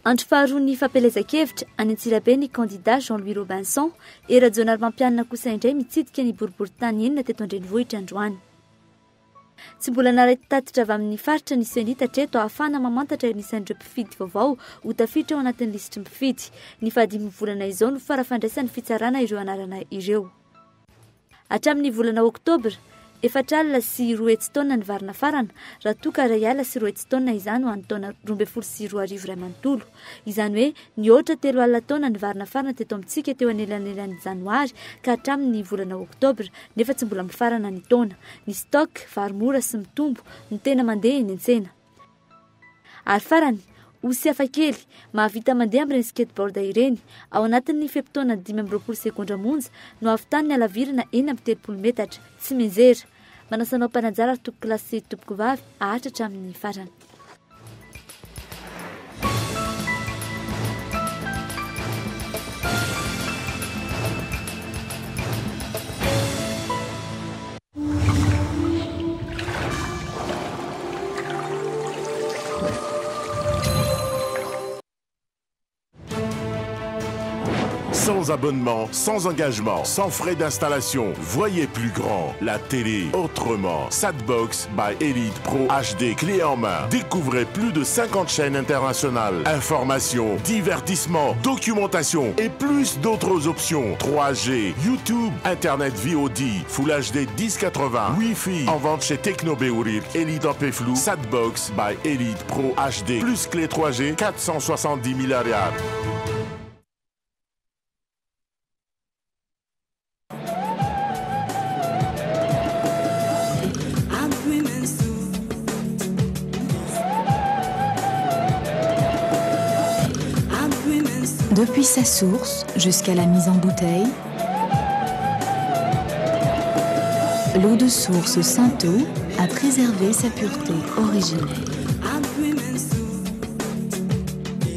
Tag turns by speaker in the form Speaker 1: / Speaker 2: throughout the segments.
Speaker 1: Andro faharoan'ny fampielezan-kevitra, any Antsirabe ny kandida Jean Louis Robinson, Hery Rajaonarimampianina kosa indray mitsidika ny boriborintany enina teto an-drenivohitra androany. Tsy mbola naharay tatitra avy amin'ny faritra ny Cenit hatreto ahafahana mamantatra ny isan'ireo mpifidy vaovao ho tafiditra ao anatin'ny lisitry ny mpifidy. Ny fahadimin'ny volana izao no fara-fandraisan'ny fitsarana ireo anarana ireo. Hatramin'ny volana oktobra, 240 taonina ny vary nafarana, raha toa ka 201 taonina izany ho an'ny taona 2012 iray manontolo. Izany hoe nihoatra 30 taona ny vary nafarana teto amintsika teo anelanelan'ny janoary ka hatramin'ny volana oktobra, nefa tsy mbola mifarana ny taona. Ny stock, vary mora sy mitombo, no tena mandeha eny an-tsena. Ary farany, osy hafakely, mahavita mandeha amin'ireny skateboard ireny. Ao anatin'ny fe-potoana 25 segondra monja no ahavitany ny halavirana 36 metatra. Tsy mianjera. Manasa anao mpananjara ry tompokolahy sy tompokovavy haharitra hatramin'ny farany.
Speaker 2: Sans abonnement, sans engagement, sans frais d'installation. Voyez plus grand. La télé autrement. Satbox by Elite Pro HD clé en main. Découvrez plus de 50 chaînes internationales. Informations, divertissement, documentation et plus d'autres options. 3G, YouTube, Internet VOD, Full HD 1080, Wi-Fi. En vente chez Techno Béourir, Elite en Flou, Satbox by Elite Pro HD, plus clé 3G, 470 000 ariary.
Speaker 3: Depuis sa source jusqu'à la mise en bouteille, l'eau de source Sainto a préservé sa pureté originelle.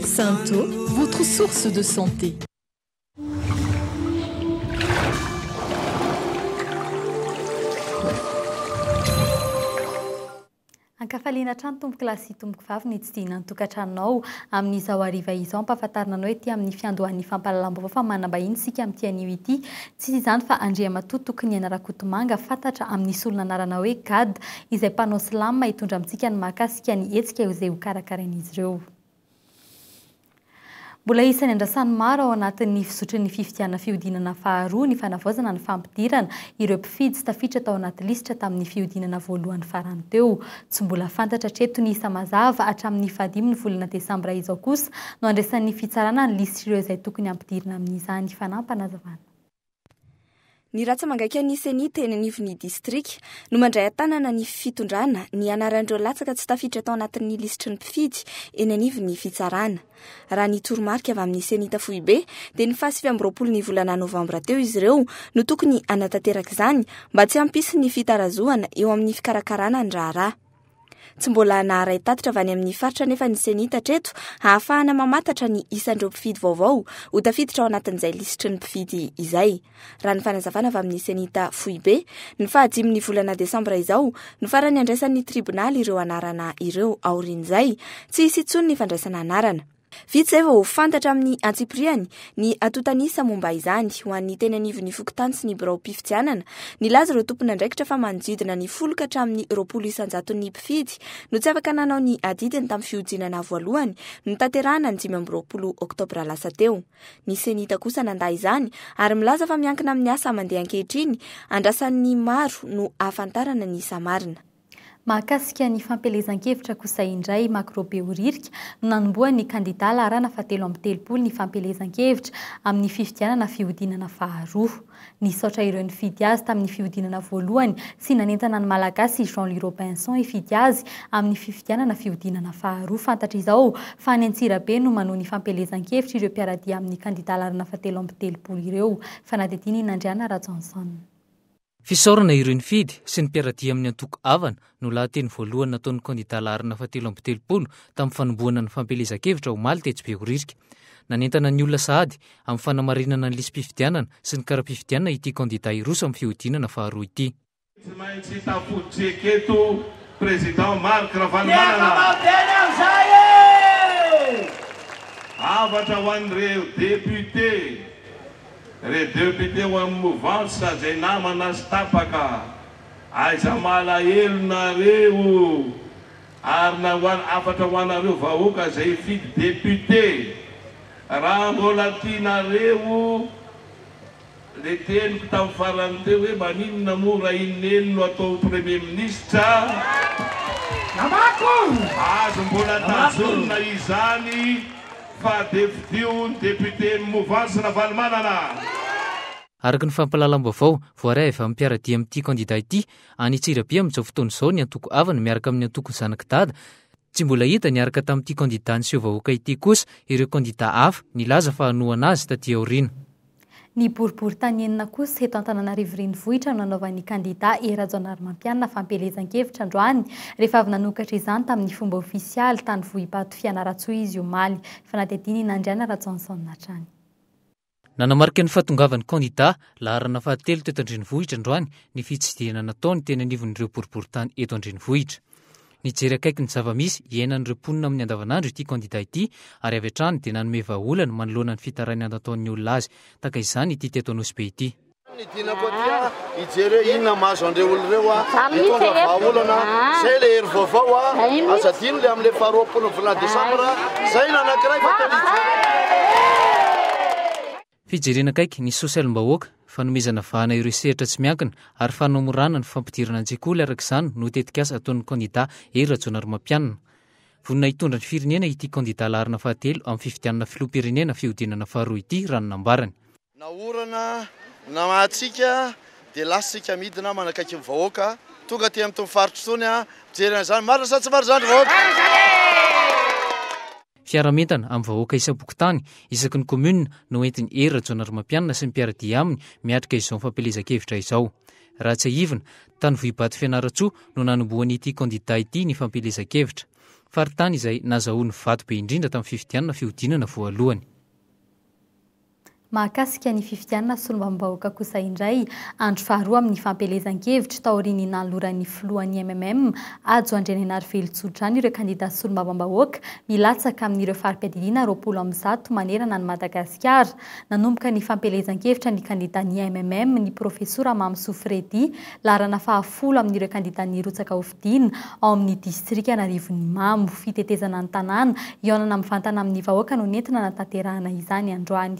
Speaker 4: Sainto, votre source de santé.
Speaker 5: Ankafaliana hatrany tompoko lahy sy tompoko vavy ny tsidihina ny tokantranonao amin'izao hariva izao. Ampahafantarina anao ety amin'ny fiandohan'ny fampahalalam-baovao fa manam-bahiny isika amin'ity anio ity. Tsy iza izany fa Andriamatoa Tokiniaina Rakotomanga, fantatra amin'ny solon'anarana hoe Gad, izay mpanao slam hitondra amintsika ny mahakasika ny hetsika izay hokarakarain'izy ireo. Mbola isan'ny andrasan'ny maro ao anatin'ny fizotry ny fifidianana fihodinana faharoa ny fanavaozana ny fampidirana ireo mpifidy tsy tafiditra tao anaty lisitra tamin'ny fihodinana voalohany farany teo. Tsy mbola fantatra hatreto ny isa mazava, hatramin'ny fahadimy ny volana desambra izao kosa no handraisan'ny fitsarana ny lisitr'ireo izay tokony hampidirina amin'izany. Fanampinazavana.
Speaker 6: Ny ratsa-mangaikan'ny Cenit eny anivon'ny distrika no mandray an-tanana ny fitondrana ny anaran'ireo latsaka tsy tafiditra tao anatin'ny lisitry ny mpifidy eny anivon'ny fitsarana. Raha ny toromarika avy amin'ny Cenit foibe dia ny faha 29 ny volana novambra teo izy ireo no tokony hanatanteraka izany mba tsy hampisy ny fitarazohana eo amin'ny fikarakarana ny raharaha. Tsy mbola naharay tatitra avy any amin'ny faritra anefa ny Cenit hatreto hahafahana mamantatra ny isan'ireo mpifidy vaovao ho tafiditra ao anatin'izay lisitry ny mpifidy izay. Raha ny fanazavana avy amin'ny Cenit foibe, ny fahadimin'ny volana desambra izao no farany handraisan'ny tribonaly ireo anarana ireo. Aorian'izay, tsy hisy intsony ny fandraisana anarana. Vita izay vao ho fantatra amin'ny antsipiriany ny antontan'isa momba izany. Ho an'ny teny anivon'ny fokontany sy ny biraom-pifidianana, nilaza ireo tompon'andraikitra fa manodidina ny folo ka hatramin'ny 20 isan-jaton'ny mpifidy no tsy afaka nanao ny adidiny tamin'ny fihodinana voalohany notanterahina ny 25 oktobra lasa teo. Ny Cenit kosa nandà izany ary milaza fa miankina amin'ny asa mandeha ankehitriny, andrasan'ny maro no ahafantarana ny isa marina.
Speaker 5: Mahakasika ny fampielezan-kevitra kosa indray, Magro Behoririka no nanombohan'ny kandidà laharana fahatelo amby telopolo ny fampielezan-kevitra amin'ny fifidianana fihodinana faharoa. Nisaotra ireo nifidy azy tamin'ny fihodinana voalohany sy nanentana ny Malagasy i Jean Louis Robinson hifidy azy amin'ny fifidianana fihodinana faharoa. Fantatra izao fa any Antsirabe no manohy ny fampielezan-kevitra ireo mpiara-dia amin'ny kandidà laharana fahatelo amby telopolo ireo. Fanadihadiana i Nandriana Rajohnson.
Speaker 7: Fisaorana ireo nifidy sy ny mpiara-dia amin'ny antoko Avana no lahateny voalohany nataon'ny kandidà laharana fahatelo amby telopolo tamin'ny fanombohana ny fampielezan-kevitra omaly tetsy Behoririka. Nanentana ny olona sahady amin'ny fanamarinana ny lisi-pifidianana sy ny kara-pifidianana ity kandidà hiroso amin'ny fihodinana faharoa ity.
Speaker 8: Tsy maintsy tafodriaka eto Président Marc Ravalomanana. Hafatra ho an'ireo député, ireo député ho an'ny mouvance izay namana sy tapaka, aiza malahelo nareo ary na ho an hafatra ho anareo vahoaka izay hifidy député, raha mbola tianareo Le teniko tam farany teo hoe maninona moa raha i Neny no atao premier ministre? Azo mbola tazonina izany fa de fidio ny député mouvance Ravalomanana.
Speaker 7: Araka ny fampahalalam-baovao voaray avy amin'ny mpiara-dia amin'ity kandida ity, any Antsirabe amin'izao fotoana izao ny antoko Avana miaraka amin'ny antoko Zanak'i Dada. Tsy mbola hita niaraka tamin'ity kandida niseho vahoaka ity kosa ireo kandida hafa nilaza fa hanohana azy taty aoriana.
Speaker 5: Ny boriborintany enina kosa eto Antananarivo Renivohitra no nanaovan'ny kandida Hery Rajaonarimampianina fampielezan-kevitra androany rehefa avy nanokatra izany tamin'ny fomba ofisialy tany Vohibato Fianarantsoa izy omaly. Fanadihadiana i Nandriana Rajaonson hatrany.
Speaker 7: Nanamarika ny fahatongavan'ny kandida laharana fahatelo teto an-drenivohitra androany ny fitsidihana nataony teny anivon'ireo boriborintany eto an-drenivohitra. Nijery akaiky ny zava-misy iainan'ireo mponina amin'ny andavanandro ity kandida ity ary avy hatrany dia nanome vahaolana manoloana ny fitarainana nataon'ny olona azy. Tahaka izany ity teto Anosibe ity.
Speaker 9: Ny dinako aty a, hijery hoe inona mahazo an'ireo olona ireo a, hitondra vahaolana, zay le hery vaovao a, aza adino le amin'le faha 20 ny volana desambra, zay ny anankiray fa tena hijery.
Speaker 7: Fijerena akaiky ny sosialim-bahoaka, fanomezana vahana ireo sehatra tsy miankina ary fanamorana ny fampidirana an-tsekoly araka izany no tetikasa ataon'ny kandida Hery Rajaonarimampianina. Vonona hitondra ny firenena ity kandida laharana fahatelo amin'ny fifidianana filoham-pirenena fihodinana faharoa ity raha ny nambarany.
Speaker 9: Na orana na hatsiaka dia lasa isika midina manakaiky ny vahoaka, tonga aty amin'itony faritra itony mijery an'izany, marina sa tsy marina izany ry vahoaka?
Speaker 7: Fiaraha-mientana amin'ny vahoaka isam-pokontany, isaky ny commune no entin'i Hery Rajaonarimampianina sy ny mpiara-dia aminy miatrika izao fampielezan-kevitra izao. Raha tsiahivina, tany Vohibato Fianarantsoa no nanombohan'ity kandida ity ny fampielezan-kevitra. Faritany izay nazahoany vato be indrindra tamin'ny fifidianana fihodinana voalohany.
Speaker 5: Mahakasika ny fifidianana solombavambahoaka kosa indray, andro faharoa amin'ny fampielezan-kevitra, taorian'ny nanoloran'ny filohan'ny MMM, Hajo Andrianainarivelo tsodrano ireo kandida solombavambahoaka milatsaka amin'ireo fari-piadidiana 120 manerana an'i Madagasikara. Nanomboka ny fampielezan-kevitra ny kandidan'ny MMM, ny Profesora Mamisoa Freddy, laharana fahafolo amin'ireo kandida nirotsaka hofidiana ao amin'ny distrikan'Arivonimamo. Fitetezana ny tanàna, hihaonana mivantana amin'ny vahoaka no nentina nanatanterahana izany androany.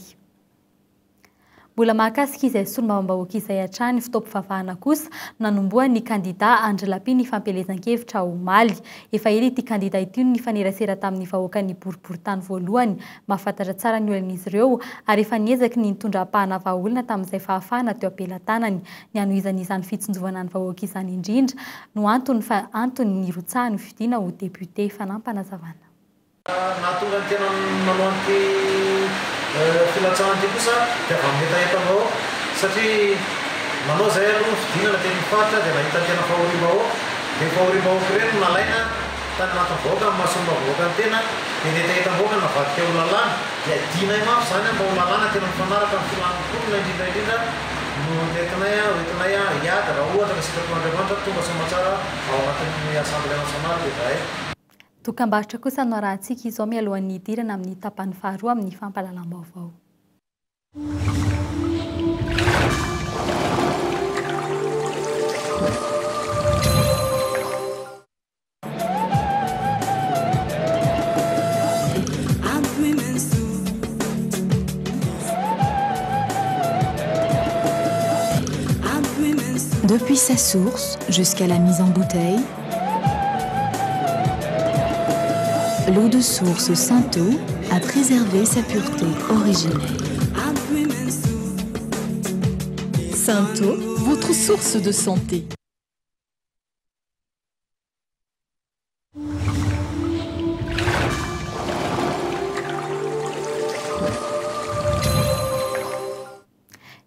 Speaker 5: Mbola mahakasika izay solombavambahoaka izay hatrany, fotoam-pivavahana kosa no nanombohan'ny kandida Andry Lapy ny fampielezan-kevitra omaly. Efa ela ity kandida ity no nifanerasera tamin'ny vahoakan'ny boriborintany voalohany, mahafantatra tsara ny olan'izy ireo ary efa niezaky ny nitondra ampahana vahaolana tamin'izay fahafahana teo am-pelatanany. Ny hanohizany izany fitsinjovana ny vahoaka izany indrindra no antony fa antony nirotsahany hofidiana ho député. Fanaampanazavana.
Speaker 10: Nahatonga ny tena nanao an'ity filatsahana ity kosa dia avy amin'ny hetahetam-bahoaka satria nanao izay aloha ny fidinana teny amin'ny faritra dia nahita ny tena fahoriam-bahoaka dia ny fahoriam-bahoaka ireny no nalaina tany anatin'ny vahoaka amin'ny maha solombavambahoaka ny tena dia ny hetahetam-bahoaka navadika ho lalàna dia adinay mafy izany mba ho lalàna tena mifanaraka amin'ny filan'ny mponina indrindra indrindra no nentinay hoentinay hiady raha ohatra ka sitrapon'Andriamanitra tonga soamatsara ao anatin'ny Assemblée nationale izahay.
Speaker 5: Dokambarotra kosa no arahantsika izao mialohan'ny hidirana amin'ny tapany faharoa amin'ny fampahalalam-baovao.
Speaker 3: Depuis sa source jusqu'à la mise en bouteille, l'eau de source Sainto a préservé sa pureté originelle.
Speaker 4: Sainto, votre source de santé.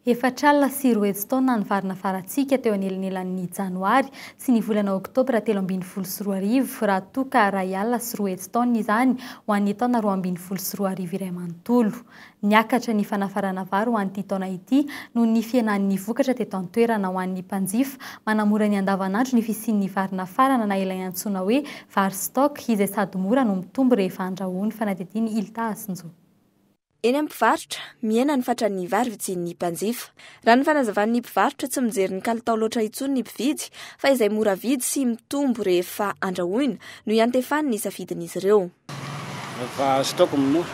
Speaker 5: 240 taonina ny vary nafarantsika teo anelanelan'ny janoary sy ny volana oktobra 2013 raha toa ka 201 taonina izany ho an'ny taona 2012 iray manontolo. Niakatra ny fanafarana vary ho an'ity taona ity noho ny fihenan'ny vokatra teto an-toerana ho an'ny mpanjifa. Manamora ny andavanandro ny fisian'ny vary nafarana na ilay antsoina hoe vary stock izay sady mora no mitombo rehefa andrahoiny. Fanadihadian'i Hilta Hasinjo.
Speaker 6: Eny amin'ny mpivarotra, mihena ny fatran'ny vary vidian'ny mpanjifa. Raha ny fanazavan'ny mpivarotra, tsy mijery ny kalitao loatra intsony ny mpividy fa izay mora vidy sy mitombo rehefa andrahoina no iantefany ny safidin'izy ireo.
Speaker 11: Fa stock no mora.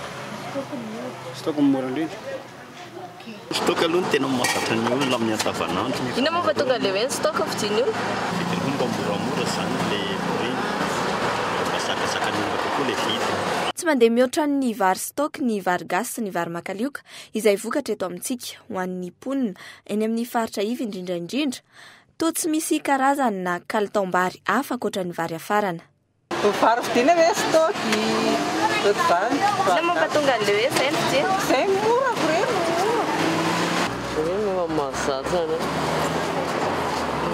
Speaker 11: Stock no mora indrindra.
Speaker 12: Stock aloha no tena mahazatra ny olona amin'ny andavanandro.
Speaker 13: Inona moa fa tonga ilay hoe ny stock no vidian'ny olona?
Speaker 12: Vidiny koa mba moramora izany ilay prix. Mba zakazaka ny olona kokoa ilay vidiny.
Speaker 6: Tsy mandeha mihoatra ny vary stock ny vary gasy sy ny vary makalioka izay vokatra eto amintsika ho an'ny mponina eny amin'ny faritra iva indrindra indrindra. Toa tsy misy karazany na kalitaom-bary hafa ankoatra ny vary hafarana.
Speaker 14: Vary vidiana ve stock ohatr'izany?
Speaker 13: Inona moa mampatonga an'ilay hoe izay no vidiana?
Speaker 14: Izay mora ko re no mora.
Speaker 15: Izay no efa mahazatra anay.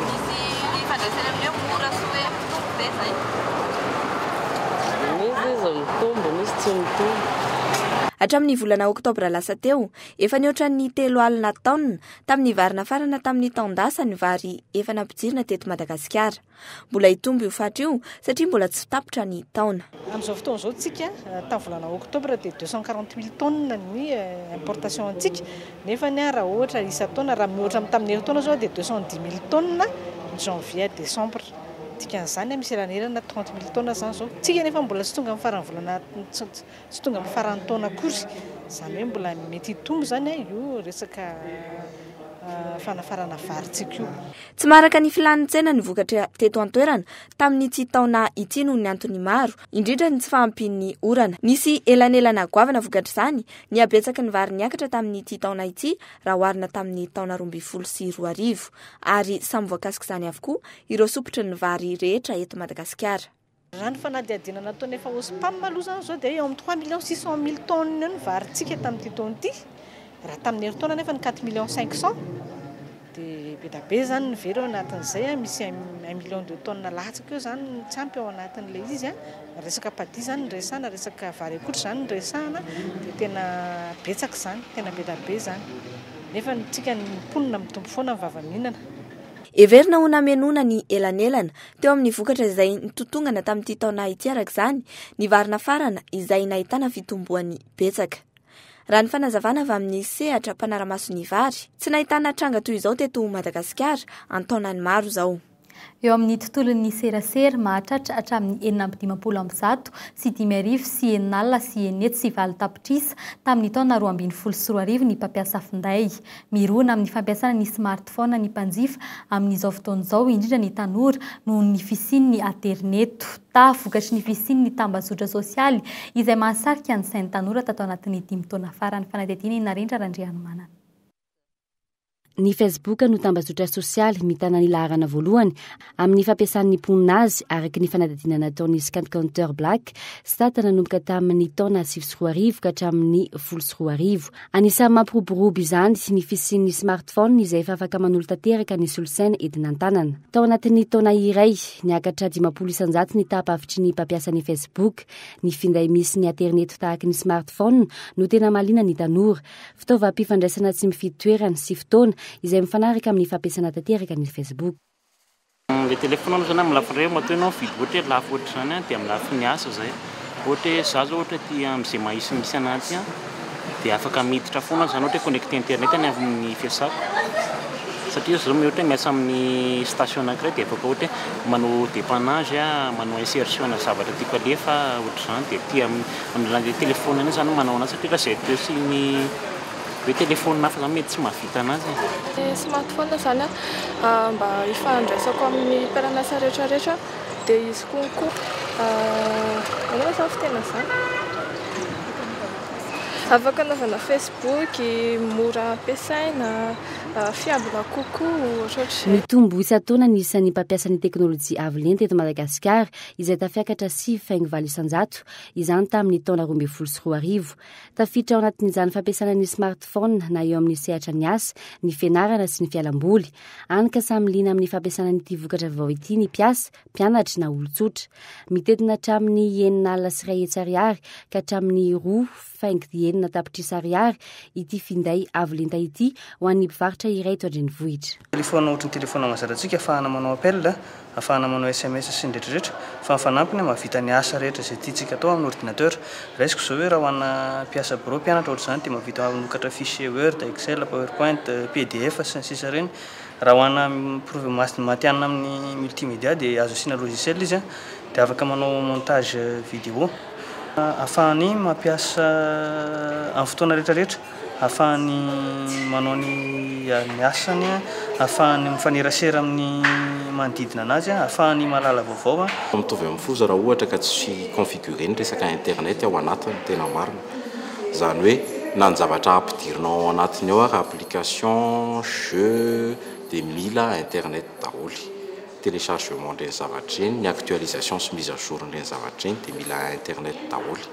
Speaker 13: Misy ifandraisany amin'ny hoe mora sy hoe mitombo ve izay?
Speaker 15: Misy izy mitombo, misy tsy mitombo.
Speaker 6: Hatramin'ny volana oktobra lasa teo, efa nihoatra ny 30 taonina tamin'ny vary nafarana tamin'ny taon-dasa ny vary efa nampidirina teto Madagasikara. Mbola hitombo io fatra io satria mbola tsy tapitra ny taona.
Speaker 16: Amin'izao fotoana izao tsika, tamin'ny volana oktobra dia 240 mille tonnes ny importation antsika, nefa ny raha ohatra isan-taona, raha mihoatra amin'ny tamin'ny herintaona izao dia 210 mille tonnes ny janvier à décembre. Dikan'izany misy elanelana 30 mille tonnes izany izao. Tsika nefa mbola tsy tonga amin'ny faran'ny volana, tsy tonga amin'ny faran'ny taona akory. Izany hoe mbola mety hitombo izany io resaka fanafarana varintsika io.
Speaker 6: Tsy maharaka ny filan'ny tsena ny vokatra teto an-toerana tamin'ity taona ity noho ny antony maro, indrindra ny tsy fahampian'ny orana. Nisy elanelana goavana vokatr'izany ny habetsaky ny vary niakatra tamin'ity taona ity raha oharina tamin'ny taona 2012, ary samy voakasik'izany avokoa ireo sompitry ny vary rehetra eto Madagasikara.
Speaker 16: Raha ny fanadihadiana nataon'ny FAO sy PAM aloha izany izao dia eo amin'ny trois millions six cent mille tonnes eo ny varintsika tamin'ity taona ity. Raha tamin'ny herintaona anefa ny quatre millions cinq cent dia be dia be izany ny very ao anatin'izay, misy un million de tonnes latsaka eo izany ny tsy ampy ao anatin'ilay izy. Resaka paddy izany no resahana, resaka vary akotry izany no resahana dia tena betsaka izany, tena be dia be izany. Nefa tsika ny mponina mitombo foana ny vava mihinana.
Speaker 6: Heverina ho namenoana ny elanelana teo amin'ny vokatra izay nitotongana tamin'ity taona ity araka izany ny vary nafarana izay nahitana fitomboany betsaka. Raha ny fanazavana avy amin'ny sehatra mpanara-maso ny vary, tsy nahitana tranga toy izao teto Madagasikara an-taonany maro izao.
Speaker 5: Eo amin'ny tontolon'ny serasera, mahatratra hatramin'ny 656 656 8 tapitrisa tamin'ny taona 2012 ny mpampiasa finday. Mirona amin'ny fampiasana ny smartphone ny mpanjifa amin'izao fotoana izao, indrindra ny tanora, noho ny fisian'ny aterineto. Ta vokatry ny fisian'ny tambazotra sosialy izay mahasarika ny sain'ny tanora tato anatin'ny 5 taona farany. Fanadihadiana i Narendra Randrianomanana.
Speaker 1: Ny Facebook no tambazotra sosialy mitana ny laharana voalohany amin'ny fampiasan'ny mponina azy, araka ny fanadihadiana nataon'ny Scan Counter Black Stat nanomboka tamin'ny taona 2009 ka hatramin'ny 2010. Anisan'ny mampiroborobo izany ny fisian'ny smartphone izay efa afaka manolo tanteraka ny solosaina entina an-tanana. Tao anatin'ny taona iray, niakatra 50% ny taham-pavitry ny mpampiasa ny Facebook. Ny finday misy ny aterineto tahaky ny smartphone no tena mahaliana ny tanora. Fitaovam-pifandraisana tsy mifidy toerana sy fotoana izay mifanaraka amin'ny fampiasana tanteraka ny Facebook.
Speaker 17: Le téléphone aloha zany amin'ny lafiny iray matoa ianao mividy ohatra hoe lafo ohatry izany dia amin'ny lafiny asa zay. Ohatra hoe za zao ohatra aty amin'izay mahisy misy anahy aty dia afaka miditra foana zany ohatra hoe connecté internet any amin'ny fiasako. Satria zao ohatra hoe miasa amin'ny station anankiray dia afaka ohatra hoe manao dépannage, manao insertion na zavatra tiako alefa ohatr'izany dia aty amin'ny alalan'ilay téléphone iny zany manao anazy satria raha izay teo sy ny hoe téléphone hafa zany mety tsy mahavita anazy.
Speaker 18: Ny smartphone zany mba hifandraisako amin'ny mpiara-miasa rehetrarehetra dia izy konko ahoana moa zany fiteny an'izany? Afaka anaovana Facebook, mora ampiasaina, fiambina kokoa ohatrohatr'izay.
Speaker 1: Mitombo isan-taona ny isan'ny mpampiasa ny teknolojia avo lenta eto Madagasikara izay tafiakatra 9,8% izany tamin'ny taona 2012. Tafiditra ao anatin'izany fampiasana ny smartphone na eo amin'ny sehatra ny asa, ny fianarana sy ny fialamboly. Hany ka samy liana amin'ny fampiasana an'ity vokatra vaovao ity ny mpiasa, mpianatra na olon-tsotra. Mitentina hatramin'ny 1 600 ariary ka hatramin'ny 2,6 6 tapitrisa ariary ity finday avo lenta ity ho an'ny mpivarotra iray eto an-drenivohitra.
Speaker 19: Telefaonina ohatry ny telefaonina mahazatra antsika, ahafahana manao appel, ahafahana manao sms sy ny rehetra rehetra, fa ny fanampiny mahavita ny asa rehetra izay tiantsika atao amin'ny ordinateur. Raisiko izao hoe raha ho ana mpiasa birao, mpianatra ohatr'izany dia mahavita manokatra fichier word, excel, powerpoint, pdf sy ny sisa ireny. Raha ho ana matihanina amin'ny multimedia dia azo asiana logiciel izy dia afaka manao montage vidéo. Ahafahany mampiasa amin'ny fotoana rehetra rehetra, ahafahany manao ny asany, ahafahany mifanerasera amin'ny manodidina anazy, ahafahany mahalala vaovao.
Speaker 20: Mitovy amin'ny foza raha ohatra ka tsy configurer ny resaka internet ao anatiny tena marina. Izany hoe na ny zavatra ampidirinao ao anatiny ao ary application, jeux dia mila internet daholo. Téléchargement ireny zavatra ireny, ny actualisation sy mise à jour ireny zavatra ireny dia mila internet daholo.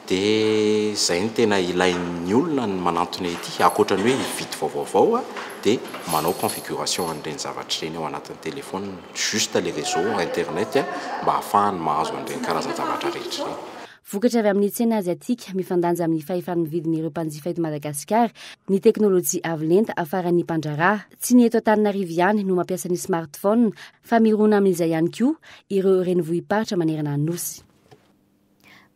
Speaker 20: Dia izay no tena ilain'ny olona ny manantona ety, ankoatra ny hoe hividy vaovaovao dia manao configuration an'ireny zavatra ireny ao anatin'ny téléphone, juste le réseau internet mba ahafahany mahazo an'ireny karazan-javatra rehetra ireny.
Speaker 1: Vokatra avy amin'ny tsena aziatika mifandanja amin'ny fahefan'ny vidin'ireo mpanjifa eto Madagasikara ny teknolojia avo lenta afaran'ny mpandraharaha. Tsy ny eto Antananarivo ihany no mampiasa ny smartphone fa mirona amin'izay ihany koa ireo renivohi-paritra manerana ny Nosy.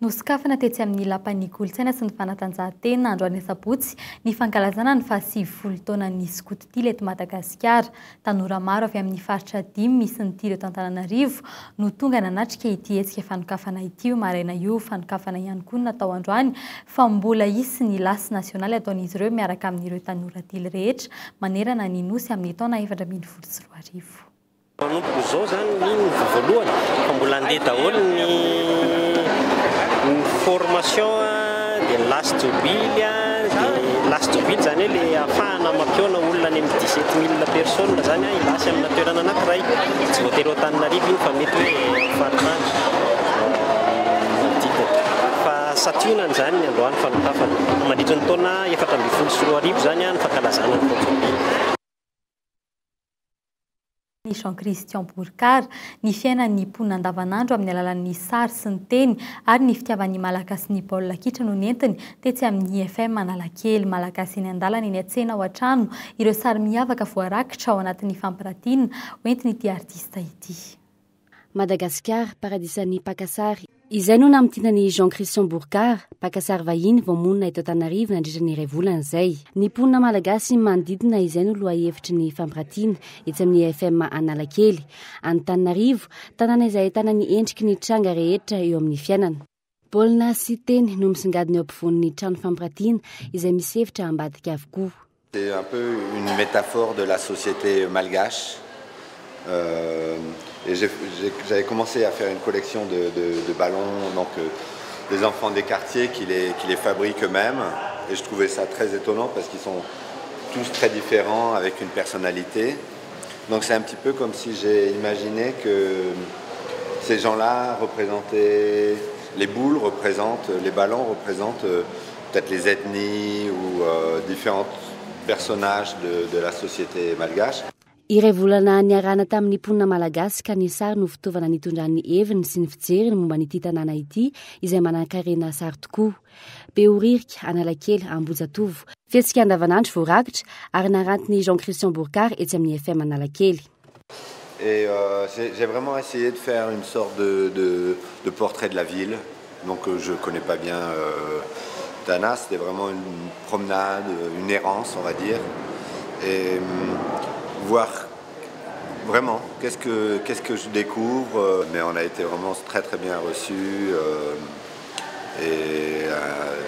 Speaker 5: Nosokafana tetsy amin'ny Lapan'ny Kolontsaina sy ny Fanatanjahantena androany asabotsy ny fankalazana ny faha-90 taonan'ny Skoto Tily eto Madagasikara. Tanora maro avy amin'ny faritra dimy misy ny Tily eto Antananarivo no tonga nanatrika ity hetsika fanokafana ity io maraina io. Fanokafana ihany koa no natao androany fa mbola hisy ny lasy nasionaly ataon'izy ireo miaraka amin'ireo tanora Tily rehetra manerana ny Nosy amin'ny taona 2014.
Speaker 21: Manomboka izao izany iny ny vao voalohany fa mbola handeha daholo ny ny formation dia ny lasy jobily dia lasy jobily izany hoe le ahafahana mampihaona olona any amin'ny 17 000 personnes izany hilasy amina toerana anankiray. Tsy voatery ao Antananarivo iny fa mety hoe amin'ny faritany manodidina. Fa santionany izany ny androany fanokafana. Mandritra ny taona 2014 izany ny fankalazana ny taon-jobily.
Speaker 5: Ny Jean Christian Bourcard, ny fiainan'ny mponina andavanandro amin'ny alalan'ny sary sy ny teny ary ny fitiavan'ny Malagasy ny baolina kitra no nentiny tetsy amin'ny IFM Analakely. Malagasy eny an-dalana, eny an-tsena, ao an-trano, ireo sary miavaka voarakitra ao anatin'ny fampiratiana hoentin'ity artista ity.
Speaker 1: Madagasikara, paradisan'ny mpaka sary. Izay no namintinan'i Jean Christian Bourcard, mpaka sary vahiny vao monina eto Antananarivo nandritra ny iray volana izay. Ny mponina malagasy manodidina izay no lohahevitry ny fampiratiana etsy amin'ny IFM Analakely, Antananarivo, tanàna izay ahitana ny endriky ny tranga rehetra eo amin'ny fiainana. Baolina sy teny no misongadina eo ampovoan'ny trano fampiratiana izay misy hevitra ambadika avokoa.
Speaker 22: C'est un peu une métaphore de la société malgache. Euh, et j'avais commencé à faire une collection de, de, de ballons, donc euh, des enfants des quartiers qui les, qui les fabriquent eux-mêmes. Et je trouvais ça très étonnant parce qu'ils sont tous très différents avec une personnalité. Donc c'est un petit peu comme si j'ai imaginé que ces gens-là représentaient les boules représentent les ballons représentent euh, peut-être les ethnies ou euh, différents personnages de, de la société malgache.
Speaker 1: Iray volana niarahana tamin'ny mponina malagasy ka ny sary no fitaovana nitondrany ny heviny sy ny fijeriny momba an'ity tanàna ity izay manankarena sary tokoa. Behoririka, Analakely, Ambohijatovo. Fihetsika andavanandro voarakitra ary narantin'i Jean Christian Bourcard etsy amin'ny FM Analakely.
Speaker 22: Et euh, j'ai vraiment essayé de faire une sorte de, de, de portrait de la ville. Donc euh, je ne connais pas bien euh, Tana, c'était vraiment une promenade, une errance, on va dire. Et voir vraiment qu'est-ce que, qu'est-ce que je découvre. Euh, mais on a été vraiment très très bien reçus euh, et euh,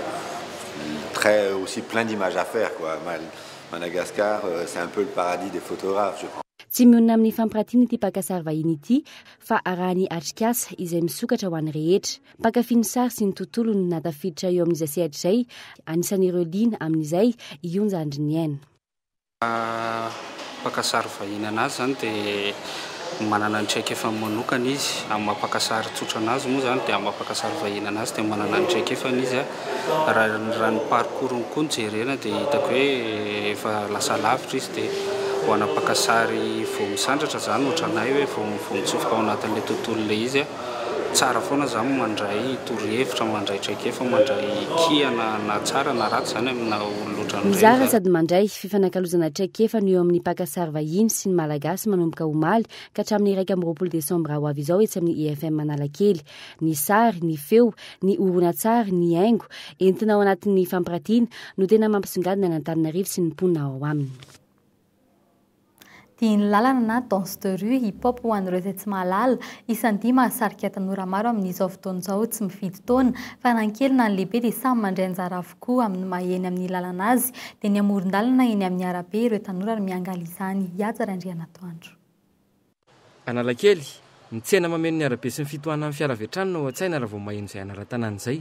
Speaker 22: très, aussi plein d'images à faire. Quoi. Madagascar, euh, c'est un peu le paradis des photographes, je pense.
Speaker 1: Tsy mionona amin'ny fampiratiana ity mpaka sary vahiny ity fa arahany atrikasa izay misokatra ho an'ny rehetra. Mpankafy ny sary sy ny tontolony na tafiditra eo amin'izay sehatra izay, anisan'ireo liana amin'izay i Onja Andriniaina.
Speaker 23: Mpaka sary vahiny anazy izany dia manana ny traikefany manokana izy. Amin'ny maha mpaka sary tsotra anazy moa izany dia amin'ny maha mpaka sary vahiny anazy dia manana ny traikefany izy. Raha raha ny parcours-ny koa no jerena dia hitako hoe efa lasa lavitra izy dia ho ana mpaka sary vao misandratra izany ohatranay hoe vao vao mitsofoka ao anatin'ilay tontolo ilay izy. Tsara foana zany mandray torohevitra, mandray traikefa, mandray kihana na tsara na ratsy zany amina olona ohatran'ireny
Speaker 2: Mizara
Speaker 23: zany.
Speaker 2: sady mandray, fifanakalozana traikefa no eo amin'ny mpaka sary vahiny sy ny Malagasy manomboka omaly ka hatramin'ny 21 desambra ho avy izao etsy amin'ny IFM Analakely. Ny sary, ny feo, ny horonantsary, ny haingo entina ao anatin'ny fampiratiana no tena mampisongadina an'Antananarivo sy ny mponina ao aminy.
Speaker 5: Dihin'ny lalana na danse de rue, hip hop ho an'ireo izay tsy mahalala, isan'ny dihy mahasarika tanora maro amin'izao fotoana izao, tsy mifidy taona, fa na ny kely na ny lehibe dia samy mandray anjara avokoa amin'ny maha eny amin'ny lalana azy, dia ny amoron-dalana eny amin'ny arabe ireo tanora no miangaly izany. Hihaja Randrianatoandro.
Speaker 8: Analakely, Ny tsena mameno ny arabe sy ny fitohanan'ny fiara avy hatrany no ao an-tsaina raha vao maheno izay anaran-tanàna izay.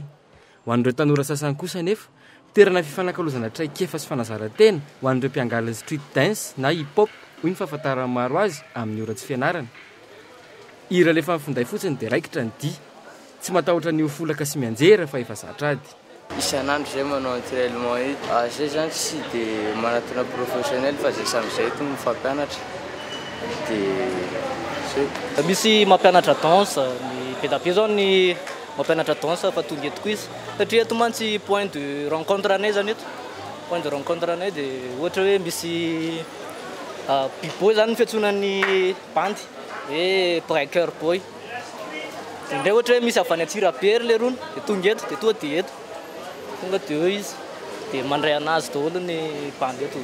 Speaker 8: Ho an'ireo tanora sasany kosa anefa, toerana fifanakalozana traikefa sy fanazaran-tena ho an'ireo mpiangaly ny street dance na hip hop hoy ny fahafantaran'ny maro azy amin'ny ora tsy fianarana. Hira alefa amin'ny finday fotsiny dia raikitra ny dihy. Tsy matahotra ny ho folaka sy mianjera fa efa zatra ady.
Speaker 9: Isan'andro zay manao entrainement io. Zay zany tsy de manatona professionnel fa zay samy zay eto mifampianatra de zay.
Speaker 24: Misy mampianatra danse, ny be dia be zao ny mampianatra danse fa tonga eto koa izy satria eto mantsy point de rencontre anay zany eto, point de rencontre anay de ohatra hoe misy b-boy zany ny fiantsoana ny bandy hoe breaker boy. Dia indray ohatra hoe misy avy any Antsirabe ry lerony dia tonga eto dia tonga dia eto. Tonga dia eo izy dia mandray anazy daholo ny bandy eto.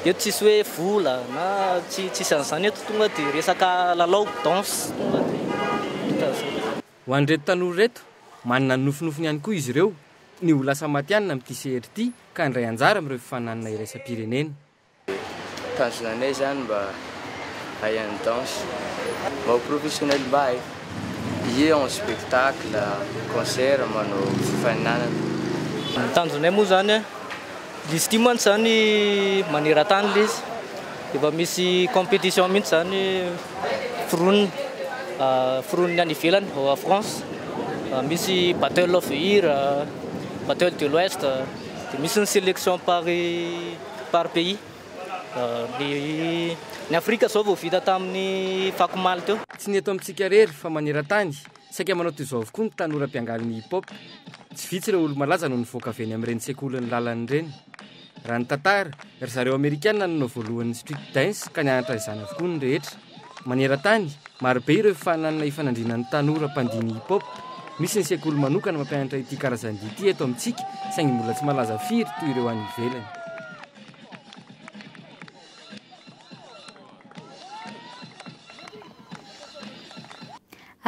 Speaker 24: Eto tsisy hoe vola na tsy tsisy an'izany eto, tonga dia resaka lalao, danse, tonga dia vita izay.
Speaker 8: Ho an'ireto tanora ireto, manana ny nofinofiny ihany koa izy ireo, ny ho lasa matihanina amin'ity sehatra ity ka handray anjara amin'ireo fifaninanana iraisam-pirenena.
Speaker 9: Tanjona anay zany mba hahay any danse, mba ho professionnel mba hay, ie en spectacle, concert, manao fifaninanana.
Speaker 24: Ny tanjonay moa zany, izy ity mantsy zany maneran-tany le izy, efa misy compétition mihitsy zany foronina, foronina any ivelany ao France, misy battle of the year, battle de l'ouest, dia misy ny sélection par. par pays. Ny ny Afrika zao vao vita tamin'ny fakomaly teo.
Speaker 8: Tsy ny eto amintsika irery fa maneran-tany, saika manao toy izao avokoa ny tanora mpiangaly ny hip hop. Tsy vitsy ireo olo-malaza no nivoaka avy eny amin'ireny sekolin'ny lalana ireny. Raha ny tantara, ry zareo Amerikana no nanao voalohany ny street dance ka nianatra izany avokoa ny rehetra. Maneran-tany, marobe ireo fifaninanana ifanandrinan'ny tanora mpandihy ny hip hop. Misy ny sekoly manokana mampianatra ity karazan-dihy ity eto amintsika, saingy mbola tsy malaza firy toy ireo any ivelany.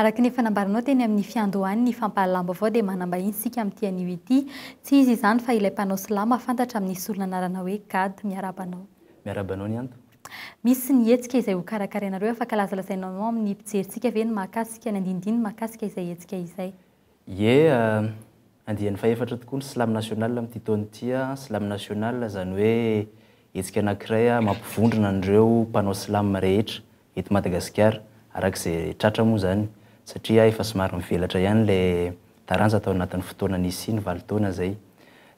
Speaker 5: Araka ny efa nambaranao teny amin'ny fiandohan'ny fampahalalam-baovao dia manam-bahiny isika amin'ity anio ity. Tsy iza izany fa ilay mpanao slam fantatra amin'ny solon'anarana hoe Gad. Miarahaba anao.
Speaker 25: Miarahaba anao Nianto.
Speaker 5: Misy ny hetsika izay ho karakarainareo, afaka lazalazainao amin'ny mpijerintsika ve ny mahakasika ny andinindininy mahakasika izay hetsika izay?
Speaker 25: Ie, andiany fahefatra tokoa ny Slam National amin'ity taona ity. Slam National izany hoe hetsika anankiray mampivondrona an'ireo mpanao slam rehetra eto Madagasikara, araka izay tratra moa izany satria efa somary mivelatra ihany ilay taranja tao anatin'ny fotoana nisiany, valo taona izay.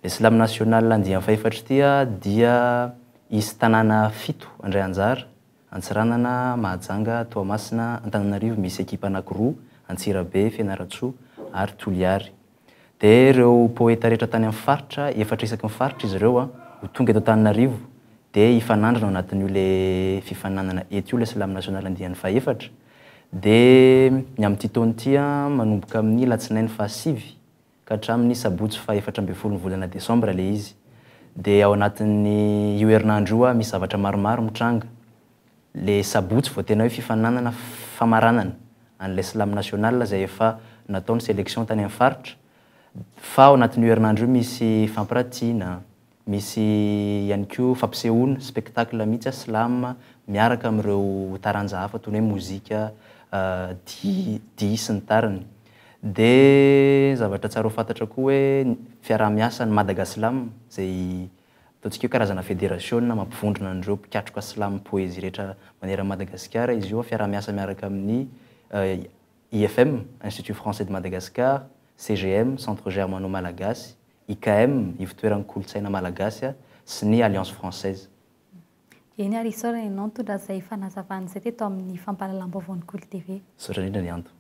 Speaker 25: Ilay Slam National andiany fahefatra ity dia Hisy tanàna fito handray anjara, Antsiranana, Mahajanga, Toamasina, Antananarivo misy ekipa anankiroa, Antsirabe, Fianarantsoa ary Toliary. Dia ireo poeta rehetra tany amin'ny faritra, efatra isaky ny faritra izy ireo, ho tonga eto Antananarivo dia hifanandrina ao anatin'io ilay fifaninanana eto io, ilay Slam National andiany fahefatra. Dia ny amin'ity taona ity, manomboka amin'ny alatsinainy fahasivy ka hatramin'ny sabotsy faha 14 ny volana desambra ilay izy. Dia ao anatin'ny io herinandro io misy zavatra maromaro mitranga. Ilay sabotsy vao tena hoe fifaninanana famaranana an'ilay slam national izay efa natao ny selection tany amin'ny faritra. Fa ao anatin'io herinandro io misy fampiratiana, Misy ihany koa fampisehoana, spectacle mihitsy, slam miaraka amin'ireo taranja hafa toy ny hoe mozika, dihy, dihy sy ny tariny. Dia zavatra tsara ho fantatra koa hoe fiaraha-miasan'ny Madagaslam izay ataontsika hoe karazana federasiona mampivondrona an'ireo mpikatroka slam poesie rehetra maneran'i Madagasikara izy io, fiaraha-miasa miaraka amin'ny IFM, Institut Français de Madagascar, CGM, Centre Germano-Malagasy, IKM, Ivotoeran'ny Kolontsaina Malagasy, sy ny Alliance Française.
Speaker 5: Eny ary isaorana ianao nitondra izay fanazavana izay teto amin'ny fampahalalam-baovaon'ny Kolo TV.
Speaker 25: Misaotra indrindra Nianto.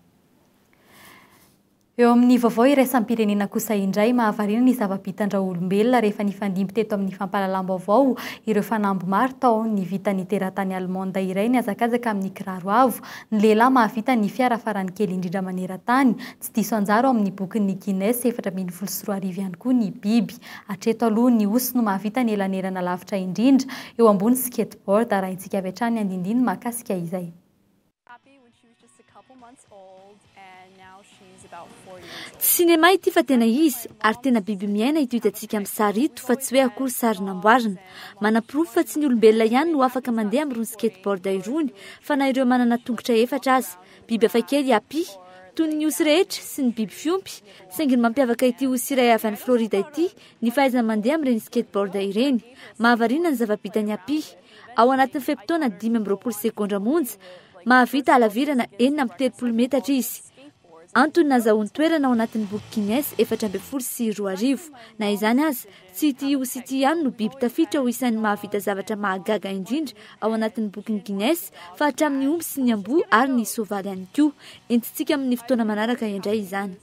Speaker 5: Eo amin'ny vaovao iraisam-pirenena kosa indray, mahavariana ny zava-bitan-dRaolombelona rehefa nifandimby teto amin'ny fampahalalam-baovao ireo fanamby maro tao ny vitan'ny teratany Allemande iray nihazakazaka amin'ny kiraro avo, ny lehilahy mahavita ny fiara farany kely indrindra maneran-tany, tsy diso anjara ao amin'ny bokin'ny Guinness 2014 ihany koa ny biby. Hatreto aloha, ny osy no mahavita ny elanelana lavitra indrindra eo ambony skateboard, arahintsika avy hatrany ny andindiny mahakasika izay.
Speaker 1: Tsy sinema ity fa tena izy ary tena biby miaina ito hitantsika amin'ny sary ito fa tsy hoe akory sary namboarina. Manaporofo fa tsy ny olombelona ihany no afaka mandeha amin'irony skateboard irony fa na ireo manana tongotra efatra aza. Biby hafakely i Happy, toy ny osy rehetra sy ny biby fiompy, saingy ny mampiavaka ity osy iray avy any Florida ity ny fahaizany mandeha amin'ireny skateboard ireny. Mahavariana ny zava-bitan'i Happy. Ao anatin'ny fe-potoana 25 segondra monja, mahavita halavirana 36 metatra izy. Antony nazahoany toerana ao anatin'ny boky Guinness 2014. Na izany aza, tsy ity osy ity ihany no biby tafiditra ho isan'ny mahavita zavatra mahagaga indrindra ao anatin'ny bokin'ny Guinness fa hatramin'ny omby sy ny amboa ary ny soavaly ihany koa. Entintsika amin'ny fotoana manaraka indray izany.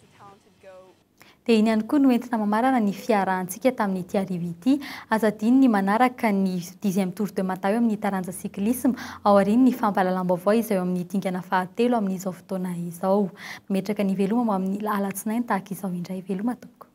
Speaker 5: Dia iny ihany koa no entina mamarana ny fiarahantsika tamin'ity hariva ity. Aza adino ny manaraka ny dixième tour de Mada eo amin'ny taranja cyclisme aorian'ny fampahalalam-baovao izay eo amin'ny dingana fahatelo amin'izao fotoana izao. Mametraka ny veloma ho amin'ny alatsinainy tahaka izao indray. Veloma tompoko.